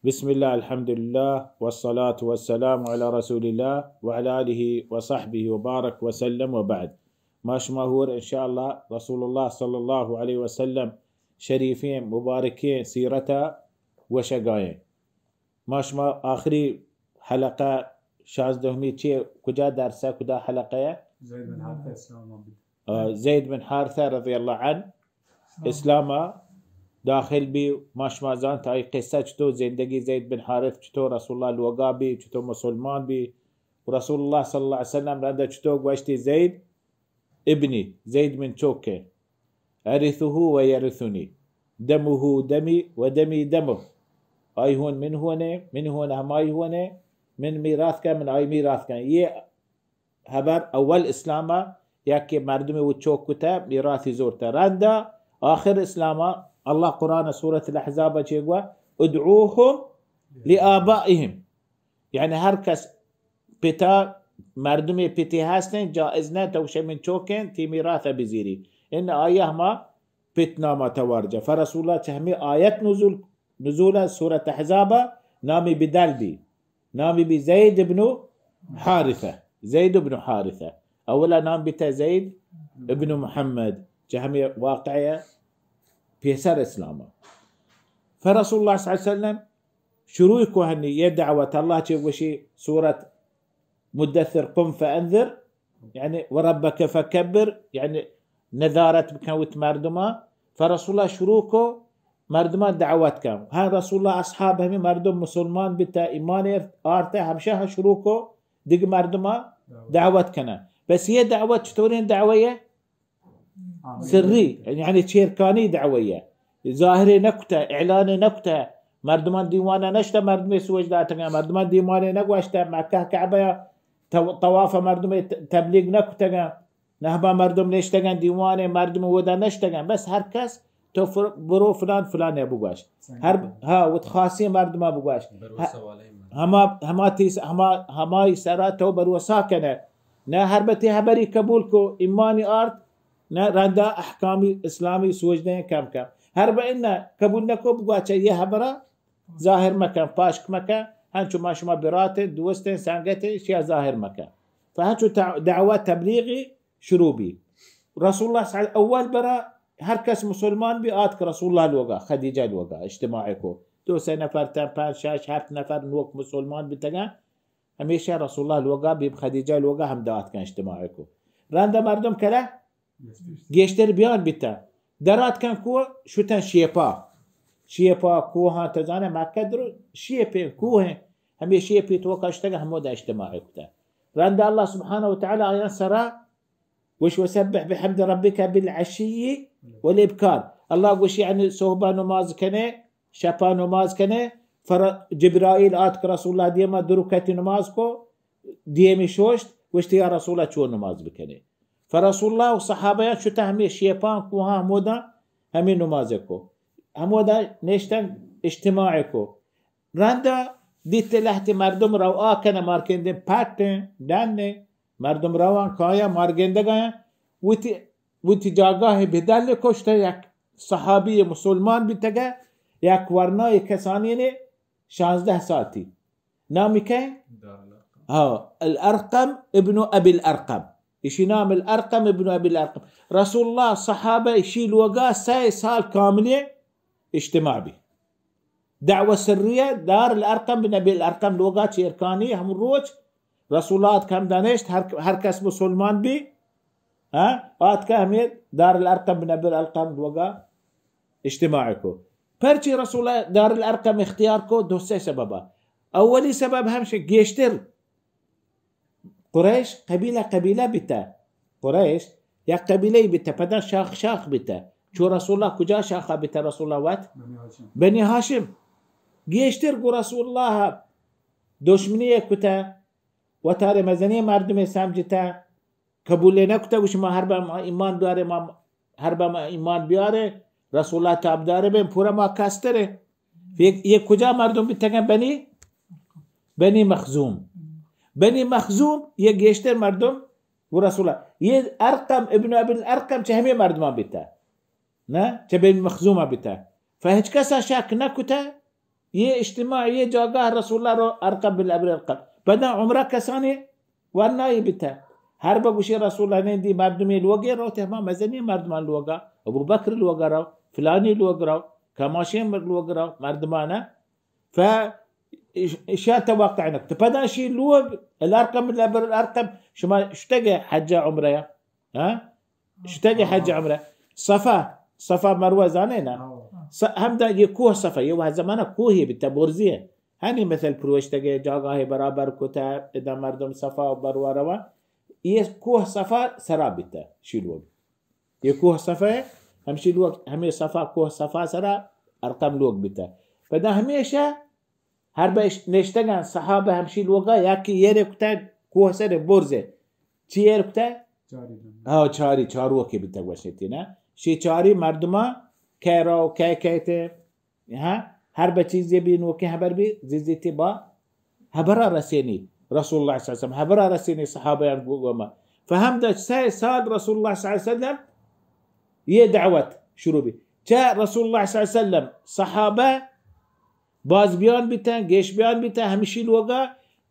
بسم الله، الحمد لله، والصلاة والسلام على رسول الله وعلى آله وصحبه وبارك وسلم وبعد. ما شما هور إن شاء الله رسول الله صلى الله عليه وسلم شریفیں مبارکیں سیرتا وشگائیں. ما شما آخری حلقہ شانزدہمی چے کجا درسہ کدا حلقہ ہے؟ زید بن حارثہ اسلام آباد. آ، زید بن حارثہ رضی اللہ عنہ اسلام داخل بی، ما شما زانت آئی قصہ چطور زندگی زید بن حارث چطور رسول اللہ لوگا بی، چطور مسلمان بی. و رسول اللہ صلی اللہ علیہ وسلم رندا چطور گوشتی زید ابنی، زید من چوکے، ارثه و یرثنی، دمه دمی و دمی دمه. آئی ہون من ہونے، من ہون ہمائی ہونے، من میراث کن، من آئی میراث کن. یہ ہبر اول اسلام ء یک کہ مردمے و چوک کتہ میراثی زورتہ. رندا آخر اسلام ء اللہ قرآن سورۃ الاحزاب ء چے گوا؟ ادعوهم لآبائهم. یعنی ہر کس پتا، مردمے پتے ہستیں، جائز نہ تو شمن چوکیں تی میراث ء بزیری. ان آیا ہما پت نام ء توار جا. فرسول اللہ چہ ہمیں آیت نزول، نزول ء سورۃ احزاب ء نامی بدل بی. نامی بی زید ابن حارثہ. زید ابن حارثہ. اولا نام بیتا زید ابن محمد. چہ ہمیں واقعہ پیسر اسلام ء. فرسول اللہ صلی اللہ علیہ وسلم شروع کو ہنی یہ دعوت. اللہ چہ گوشی سورت مدثر، قم فانذر، یعنی وربک فکبر، یعنی نذارت بکن وت مردمان. فرسول اللہ شروع کو مردمان دعوت کن. ہاں رسول اللہ اصحاب ہمیں مردم مسلمان بیتا، ایمان آرتا، ہمشہ ہاں شروع کو دگہ مردمان دعوت کنن. بس یہ دعوت چطوریں دعویہ؟ سری، یعنی چیرکانی دعویہ. ظاہر نکتہ، اعلان نکتہ، مردمان دیوان نشتہ، مردم سوج داتگن، مردمان دیوان نگوشتہ، مکہ کعبہ تو-، طواف مردم ت-، تبلیغ نکتگن، نہبا مردم نشتگن دیوان، مردم ودا نشتگن، بس ہر کس تو فر-، برو فلان فلان بگوش. ہر، ہاں، وت خاصی مردم بگوش. بھروسہ والے مردم. ہما، ہما تیس، ہما، ہمائی سرا تو بھروسہ کنہ. نہ ہر بتی ہبری قبول کو، ایمانی آرت، نہ رندا احکامی اسلامی سوج دیں کم کم. ہر بہ انہ قبول نہ کو بگوا چہ یہ ہبرا ظاہر مکن، پاشک مکن، ہنچو ما شما براتیں، دوستیں، سنگتیں، شیا ظاہر مکن. فہنچو تع-، دعوت تبلیغی شروع بی. رسول اللہ صلی اللہ علیہ وسلم اول برا ہر کس مسلمان بی آتک رسول اللہ لوگا، خدیجہ لوگا اجتماع کو. دو سے نفر، تن پنچ، شش، ہفت نفر نوک مسلمان بیتگن. ہمیشہ رسول اللہ لوگا بی خدیجہ لوگا ہم دات کن اجتماع کو. رند مردم کلا گیشتر بیان بیتن. درات کن کو شتن شیپا. شیپا کوہاں تو زانے مکہ درو شیپیں کوہیں. ہمیں شیپی تو کشتگ ہمودا اجتماع کتن. رند اللہ سبحانہ و تعالی آیان سرا گوش وسبح بحمد ربک بالعشی والابکار. اللہ گوش یعنی صحبہ نماز کنے، شپا نماز کنے، فر-، جبرائیل آتک رسول اللہ دیما دو رکعتی نماز کو، دیمی شوشت، گوشت یا رسول اللہ چون نماز بکنے. فرسول اللہ و صحابہ شتا ہمیں شیپان کوہاں ہمودا ہمیں نماز کو. ہمودا نشتن اجتماع کو. رندا دیت لہتے مردم روا کنہ مارکندیں پٹیں ڈنیں. مردم روان کایاں مارگندگاں وتی، وتی جاگاہ بدل کشتہ یک صحابی مسلمان بیتگہ یک ورنای کسانی نے شانزدہ ساعتی. نامی کئے؟ ہاں، الارقم ابن ابی الارقم. اشی نام الارقم ابن ابی الارقم. رسول اللہ صحابہ اشی لوگا سہ سال کاملی اجتماع بی. دعوہ سریہ دار الارقم بن ابی الارقم لوگا چیرکانی ہم روچ رسول اللہ آتک ہم دانشت ہر، ہر کس مسلمان بی، ہاں، آتک ہمیں دار الارقم بن ابی الارقم لوگا اجتماع کو. پرچی رسول اللہ دار الارقم اختیار کو؟ دو سے سببا. اولی سبب ہمشہ گیشتر قریش قبیلہ قبیلہ بیتہ. قریش یک قبیلہ بیتہ، پدا شاخ شاخ بیتہ. چو رسول اللہ کجا شاخہ بیتہ؟ رسول اللہ وت بنی ہاشم. بنی ہاشم. گیشتر گو رسول اللہ دشمنی کتہ، وتارے مزنی مردم سمجھتہ، قبول نکتہ، گوش ما ہر بہ ما ایمان بیارے، ما ہر بہ ما ایمان بیارے، رسول اللہ تابدارے بیں، پورا ما کسترے. یہ، یہ کجا مردم بیتگن؟ بنی، بنی مخزوم. بنی مخزوم یہ گیشتر مردم و رسول اللہ. یہ ارقم ابن ابی الارقم چہ ہمیں مردمان بیتا. نہ؟ چہ بنی مخزوم بیتا. فہچ کسا شک نہ کتا. یہ اجتماع، یہ جاگہ رسول اللہ رو ارقم بن ابی ارقم. پدا عمرہ کسانی ورنائی بیتہ. ہر بگوشی رسول اللہ نندی مردمی لوگے روتے، ہما مزنی مردمان لوگا، ابو بکر لوگا رو، فلانی لوگ رو، کماشی لوگ رو، مردمانا. ف اشیا توقع نکت. پدا شی لوگ الارقم بن ابی ارقم، شما شتگے حج عمرہ؟ ہاں؟ شتگی حج عمرہ. صفا، صفا مروہ زانے نا؟ س-، ہمدا یہ کوہ صفا، یہ وہ زمانہ کوہی بیتا، برزی ہے. ہنی مثل پروشتگے جاگاہ برابر کتا، ادا مردم صفا و مروہ روا. یہ کوہ صفا سرا بیتا، شیلوگ. یہ کوہ صفا ہے، ہم شیلوگ، ہمیں صفا، کوہ صفا سرا ارقم لوگ بیتا. پدا ہمیشہ ہر بہ نشتگاں صحابہ ہمشی لوگا، یکی ایرے کتہ کوہ سر برزے. چی ایر کتہ؟ چاری. ہاں، چاری، چاروکے بیتگ وشتی نا. شی چاری مردما کئے رو، کئے کئیتے، ہاں، ہر بہ چیزے بی نوکیں ہبر بی، زیزیتی با ہبرا رسینی. رسول اللہ صلی اللہ علیہ وسلم ہبرا رسینی صحابیان گو-، گوما. فہمدہ سہ سال رسول اللہ صلی اللہ علیہ وسلم یہ دعوت شروع بی. چہ رسول اللہ صلی اللہ علیہ وسلم صحابہ باز بیان بیتن، گیش بیان بیتن، ہمشی لوگا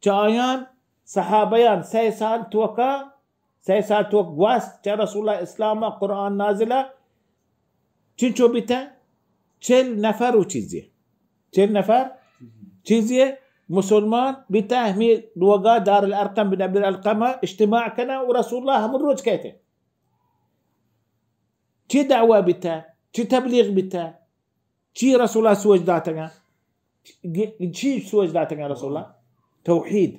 چہ آیان صحابیان سئے سال توکا، سئے سال توک گوست چہ رسول اللہ اسلام قرآن نازلہ چنچو بیتن؟ چل نفر و چیزی. چل نفر چیزی مسلمان بیتن، ہمی لوگا دار الارقم بن ابی الارقم اجتماع کنن و رسول اللہ ہم روچ کہتے. چی دعوی بیتہ؟ چی تبلیغ بیتہ؟ چی رسول اللہ سوج داتگاں؟ گ-، چی سوج داتگاں رسول اللہ؟ توحید.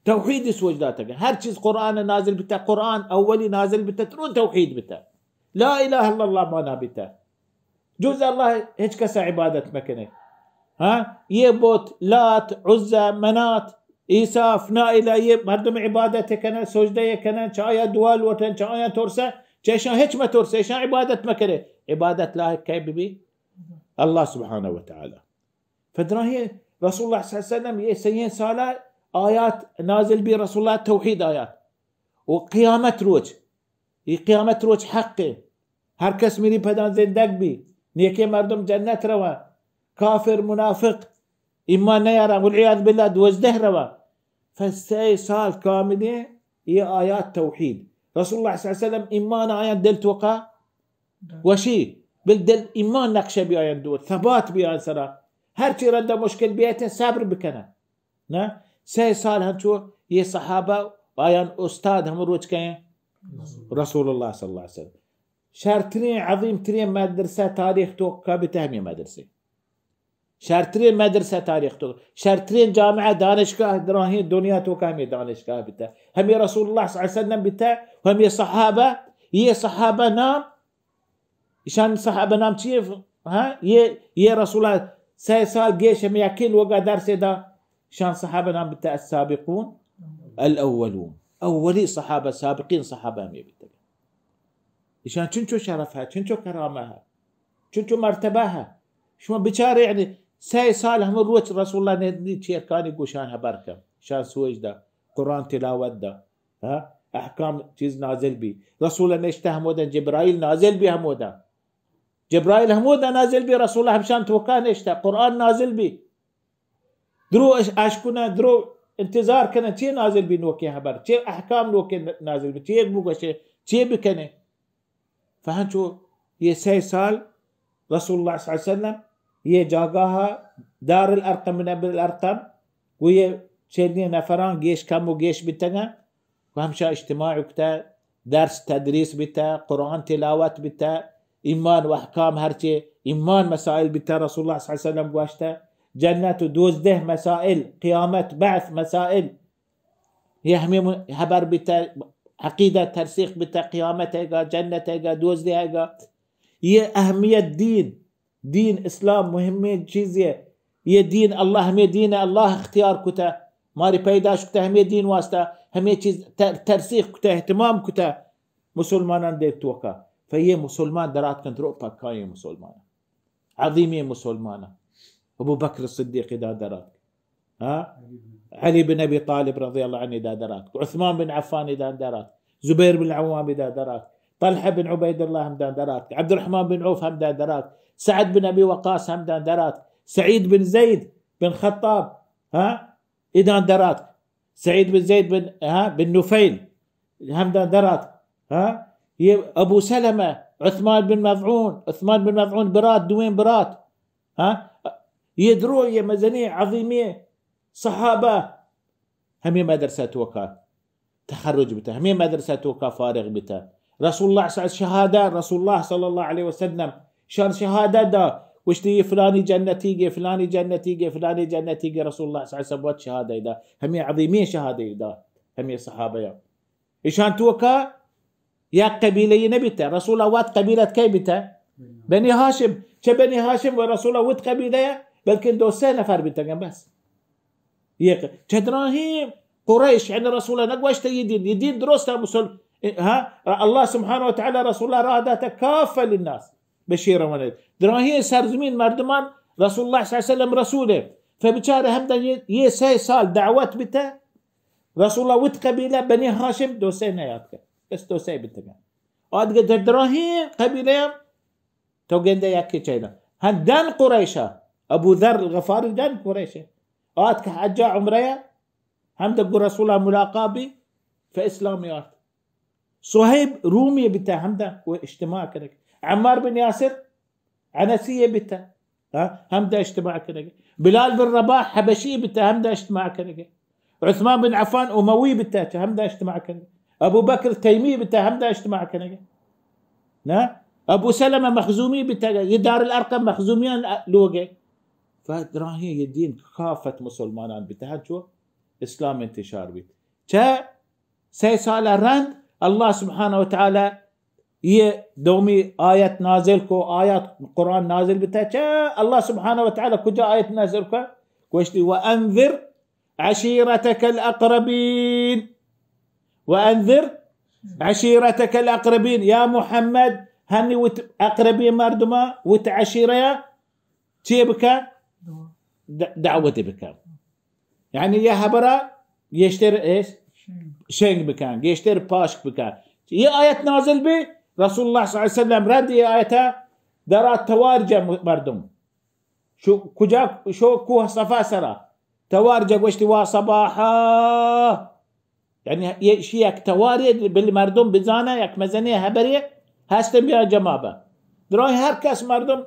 توحید سوج داتگاں. ہر چیز قرآن نازل بیتہ، قرآن اولی نازل بیتہ، ترون توحید بیتہ. لا الہ الا اللہ مانا بیتہ. جز اللہ ہچ کس عبادت مکنے. ہاں؟ یہ بت، لات، عزی، منات، عیسی، افنائلہ، یہ مردم عبادت کنن، سجدہ کنن، چہ آیا دعا لوٹن، چہ آیا ترسن، چہ اشان ہچ مترسن، اشان عبادت مکنے. عبادت لائق کئے ببی؟ اللہ سبحانہ و تعالی. فدراہیں رسول اللہ صلی اللہ علیہ وسلم یہ سئیں سالہ آیات نازل بی، رسول اللہ توحید آیات. و قیامت روچ، یہ قیامت روچ حق ہے. ہر کس میری پدا زندگ بی، نیکیں مردم جنت رواں، کافر، منافق، ایمان نیاراں، والعیاذ باللہ، دوزدہ رواں. فسئے سال کاملیں یہ آیات توحید. رسول اللہ صلی اللہ علیہ وسلم ایمان آیاں دل توکا وشی، بل دل ایمان نقشہ بی آیاں دور، ثبات بی آیاں سرا. ہر چی رندا مشکل بیتیں صبر بکنن. نہ، سئے سال ہنچو یہ صحابہ آیان استاد ہم روچ کئیں؟ رسول اللہ صلی اللہ علیہ وسلم. شرترین، عظیم ترین مدرسہ تاریخ توکا بیتہ ہمیں مدرسے. شرترین مدرسہ تاریخ توکا، شرترین جامعہ، دانشگاہ دراہیں دنیا توکا ہمیں دانشگاہ بیتہ. ہمیں رسول اللہ صلی اللہ علیہ وسلم بیتہ و ہمیں صحابہ، یہ صحابہ نام ایشان صحابہ نام چیے؟ ہاں، یہ، یہ رسول اللہ سئے سال گیش ہمیں یکیں لوگا درس دا. ایشان صحابہ نام بیتہ السابقون الاولون. اولی صحابہ، سابقین صحابہ ہمیں بیتہ. ایشان چنچو شرف ہے، چنچو کرامہ ہے، چنچو مرتبہ ہے. شما بچارے، یعنی، سئے سال ہمیں روچ رسول اللہ نے چیرکانی گوشان ہبر کن، شان سوج دا، قرآن تلاوت دا. ہاں؟ احکام چیز نازل بی. رسول نشتہ ہمودن، جبرائیل نازل بی ہمودن. جبرائیل ہمودن نازل بی، رسول ہمشان توکا نشتہ، قرآن نازل بی. درو اش-، اشکنہ، درو انتظار کنہ، چی نازل بی نوکیں ہبر، چی احکام نوکیں نازل بی، چی بگوشے، چی بکنے. فہنچو یہ سئے سال رسول اللہ صلی اللہ علیہ وسلم یہ جاگاہ دار الارقم بن ابی الارقم و یہ چندین نفران گیش کم و گیش بیتگن و ہمشا اجتماع کتہ، درس تدریس بیتہ، قرآن تلاوت بیتہ، ایمان و احکام ہرچے ایمان مسائل بیتہ، رسول اللہ صلی اللہ علیہ وسلم گوشتہ، جنت و دوزدہ مسائل، قیامت، بعث مسائل، یہ ہمیں م-، ہبر بیتہ، عقیدہ ترسیخ بیتہ، قیامت ہے گا، جنت ہے گا، دوزدہ ہے گا. یہ اہمیت دین، دین اسلام مہمیں چیزے. یہ دین اللہ، ہمیں دین اللہ اختیار کتہ، ماری پیداش کتہ، ہمیں دین واسطہ، ہمیں چیز تر-، ترسیخ کتہ، اہتمام کتہ مسلمانان دیر توکا. فیہ مسلمان درات کن درو پکائیں مسلمان. عظیمیں مسلمان. ابو بکر صدیق ادا درات. ہاں؟ علی بن ابی طالب رضی اللہ عنہ ادا درات. عثمان بن عفان ادا درات. زبیر بن عوام ادا درات. طلحہ بن عبید اللہ ہمدا درات. عبدالرحمن بن عوف ہمدا درات. سعد بن ابی وقاص ہمدا درات. سعید بن زید بن خطاب، ها، ادان درات. سعید بن زید بن، ها، بن نفیل، همدان درات. ها، یہ ابو سلمہ، عثمان بن مظعون، عثمان بن مظعون برات، دوین برات. ها، یہ درو، یہ مزنی عظیمی صحابہ ہمیں مدرسہ توکا تخرج بیتا، ہمیں مدرسہ توکا فارغ بیتا. رسول اللہ صلی اللہ علیہ وسلم شہادہ، رسول اللہ صلی اللہ علیہ وسلم شان شہادہ دا، گوشتی یہ فلانی جنتی گے، فلانی جنتی گے، فلانی جنتی گے. رسول اللہ صلی اللہ علیہ وسلم وت شہادہ دا، ہمیں عظیمی شہادہ دا، ہمیں صحابہ یا. ایشان توکا یک قبیلہ یہ نبیتا. رسول اللہ وت قبیلت کئی بیتا؟ بنی ہاشم. چہ بنی ہاشم و رسول اللہ وت قبیلہ یا، بلکن دو سے نفر بیتا گن بس. یہ ق-، چہ دراہیں قریش، یعنی رسول اللہ نگوشتہ یہ دین، یہ دین درست ہے مسلم، ہاں، اللہ سبحانہ و تعالی رسول اللہ راہ داتا کافہ للناس بشیرا و نذیرا. دراہیں سرزمین مردمان رسول اللہ صلی اللہ علیہ وسلم رسول ہے. فبچار ہمدا یہ، یہ سے سال دعوت بیتا. رسول اللہ وت قبیلہ بنی ہاشم دو سے نیاد کر. بس دو سے بیتگن. آدگہ در دراہیں قبیلہ تو گندے یکی چینا. ہن دن قریشا، ابو ذر الغفاری دن قریشے. آتک حجا عمرہ، ہمدا گو رسول اللہ ملاقات بی، فہ اسلام یارت. صہیب رومی بیتا ہمدا و اجتماع کنگ. عمار بن یاسر انسی بیتا، ہاں، ہمدا اجتماع کنگ. بلال بن رباح حبشی بیتا ہمدا اجتماع کنگ. عثمان بن عفان اموی بیتا چہ ہمدا اجتماع کنگ. ابو بکر تیمی بیتا ہمدا اجتماع کنگ. نا؟ ابو سلمہ مخزومی بیتا، یہ دار الارقم مخزومیان لوگے. فدراہیں یہ دین کافت مسلمانان بیتا، ہنچو اسلام انتشار بیت. چہ سے سال رند اللہ سبحانہ و تعالی یہ دومی آیت نازل کو، آیت قرآن نازل بیتا. چہ اللہ سبحانہ و تعالی کجا آیت نازل کو؟ گوشتی: وانذر عشیرتک الاقربین. وانذر عشیرتک الاقربین. یا محمد، ہنی وت اقربی مردما، وت عشیرہ چی بکن؟ د-، دعوت بکن. یعنی یہ حبرا گیشتر ایش شنگ بکن، گیشتر پاشک بکن. یہ آیت نازل بی، رسول اللہ صلی اللہ علیہ وسلم رد یہ آیتا درا توار جا مردم. شو کجا؟ شو کوہ صفا سرا. توار جا گوشتی: وا صباحا. یعنی یہ شی یک توارے بل مردم بزانا یک مزنی حبری ہست بیا جمع با. درائیں ہر کس مردم،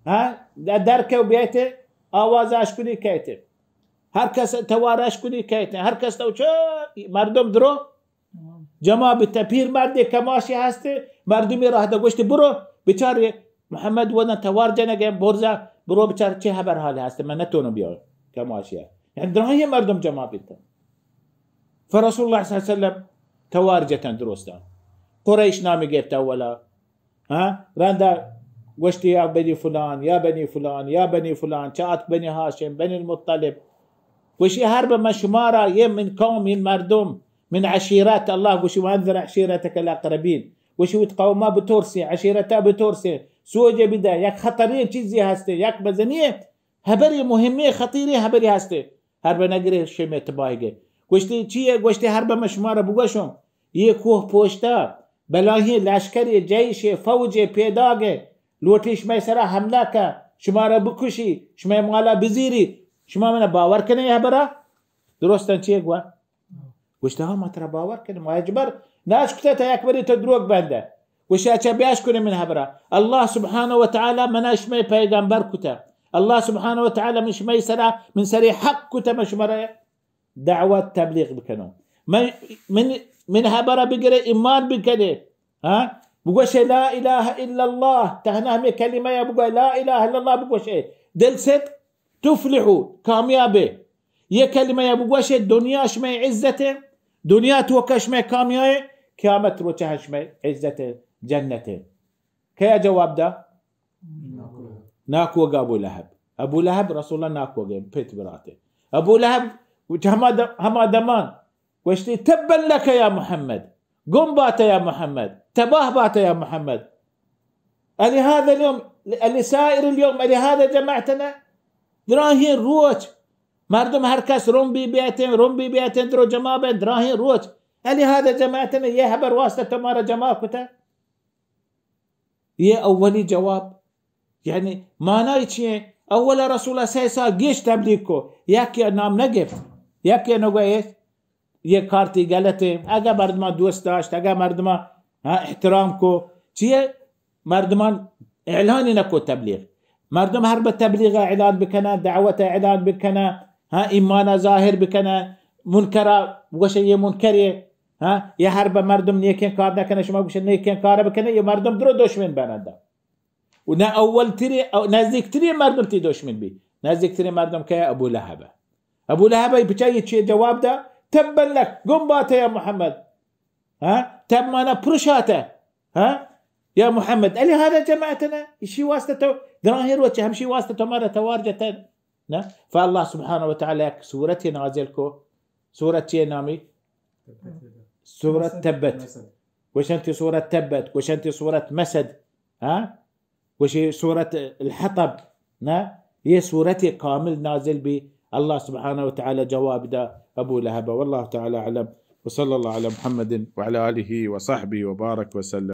ہاں، در کے و بیایتے، آواز اشکنی کہتے. ہر کس توار اشکنی کہتے. ہر کس تو چہ مردم درو جمع بیتہ. پیر مردے کماشے ہستے، مردمی راہ دا گوشتے: برو، بچار محمد ودن توار جنگے، برزا، برو بچار چہ حبر حال ہستے، من نتونو بیا کماشے. یعنی دراہیں مردم جمع بیتہ. فرسول اللہ صلی اللہ علیہ وسلم توار جتن درستان. قریش نامی گپت اولا. ہاں؟ رندا گوشتی: یا بنی فلان، یا بنی فلان، یا بنی فلان، چہ آتک بنی ہاشم، بنی المطلب. گوشی: ہر بہ من شمارا، یہ من قوم، این مردم، من عشیرت، اللہ گوشی: وانذر عشیرتک الاقربین. گوشی: وت قوما بترسین، عشیرتا بترسین، سوج بدہ، یک خطرین چیزی ہستے، یک مزنی حبری، مہمی خطیری حبری ہستے. ہر بہ نگرے شمے تباہی گئے. گوشتی: چیے؟ گوشتی: ہر بہ من شمارا بگوشم، یہ کوہ پوشتا بلاہیں لشکری، جیش، فوج پیداگے، لوٹی شمے سرا حملہ کا، شمارا بکشی، شمے مالا بزیری. شما منا باور کنے یہ حبرا؟ درستاں چیے گوا؟ گوشت: ہاں، ما ترا باور کنیں، ما ہچبر نہ اشکتہ تا یک بری تو دروگ بندہ. گوشت: اچھا، بیاش کنیں من حبرا. اللہ سبحانہ و تعالی منا شمئے پیغمبر کتہ. اللہ سبحانہ و تعالی من شمئے سرا، من سری حق کتہ، من شمارا دعوت تبلیغ بکنوں. من، من، من حبرا بگرے، ایمان بکنے. ہاں؟ بگوشے: لا الہ الا اللہ، تہنا ہمیں کلمہ یا بگوشے، لا الہ الا اللہ بگوشے. دل صدق تفلحوا، کامیابے. یہ کلمہ یا بگوشے، دنیا شمئے عزت ہے، دنیا توکا شمئے کامیابے، قیامت روچہ شمئے عزت ہے، جنت ہے. کیا جواب دا؟ ناکوگا ابو لہب. ابو لہب رسول اللہ ناکوگے، پت براتے. ابو لہب ہما د-، ہما دمان گوشتی: تبا لک یا محمد، گم باتہ یا محمد، تباہ باتہ یا محمد. الہذا الیوم، السائر الیوم، الہذا جمعتنا. دراہیں روچ مردم ہر کس رم بی بیتیں، رم بی بیتیں، درو جمع بیں، دراہیں روچ. الہذا جمعتنا، یہ حبر واسطہ تو مارا جمع کتہ؟ یہ اولی جواب. یعنی معنی چی ہے؟ اولا رسول اللہ سئے سال گیش تبلیغ کو، یکے نام نہ گپت، یکے نہ گوشت یہ کار تئی غلط ایں۔ اگہ مردماں دوست داشت، اگہ مردماں، ہاں، احترام کو، چیئے مردمان اعلانی نہ کو تبلیغ۔ مردم ہر بہ تبلیغ اعلان بکنہ، دعوت اعلان بکنہ، ہاں، ایمان ظاہر بکنہ، منکرا گوشہ یہ منکرے، ہاں، یا ہر بہ مردم نیکیں کار نہ کنہ، شما گوشہ نیکیں کار بکنہ، یہ مردم درو دشمن بنندہ۔ و نہ اول تری، او نزدیک تری مردم تئی دشمن بی۔ نزدیک تری مردم کہ ابو لہب۔ ابو لہب ای بچا یہ چی جواب دا؟ تبا لک، گم باتے یا محمد۔ ہاں؟ تب مانا پرشاتے۔ ہاں؟ یا محمد، الہذا جمعتنا؟ اشی واسطہ تو، دراہیں روچ ہمشی واسطہ تو مارا توار جتن؟ نہ؟ فاللہ سبحانہ و تعالی یک سورت نازل کو۔ سورت چیئے نامی؟ سورت تبت۔ گوشنتی سورت تبت، گوشنتی سورت مسد۔ ہاں؟ گوشی سورت الحطب، نہ؟ یہ سورت کامل نازل بی، اللہ سبحانہ و تعالی جواب دا ابو لہب۔ واللہ تعالی اعلم، وصلی اللہ علی محمد وعلی آلہ وصحبہ وبارک وسلم۔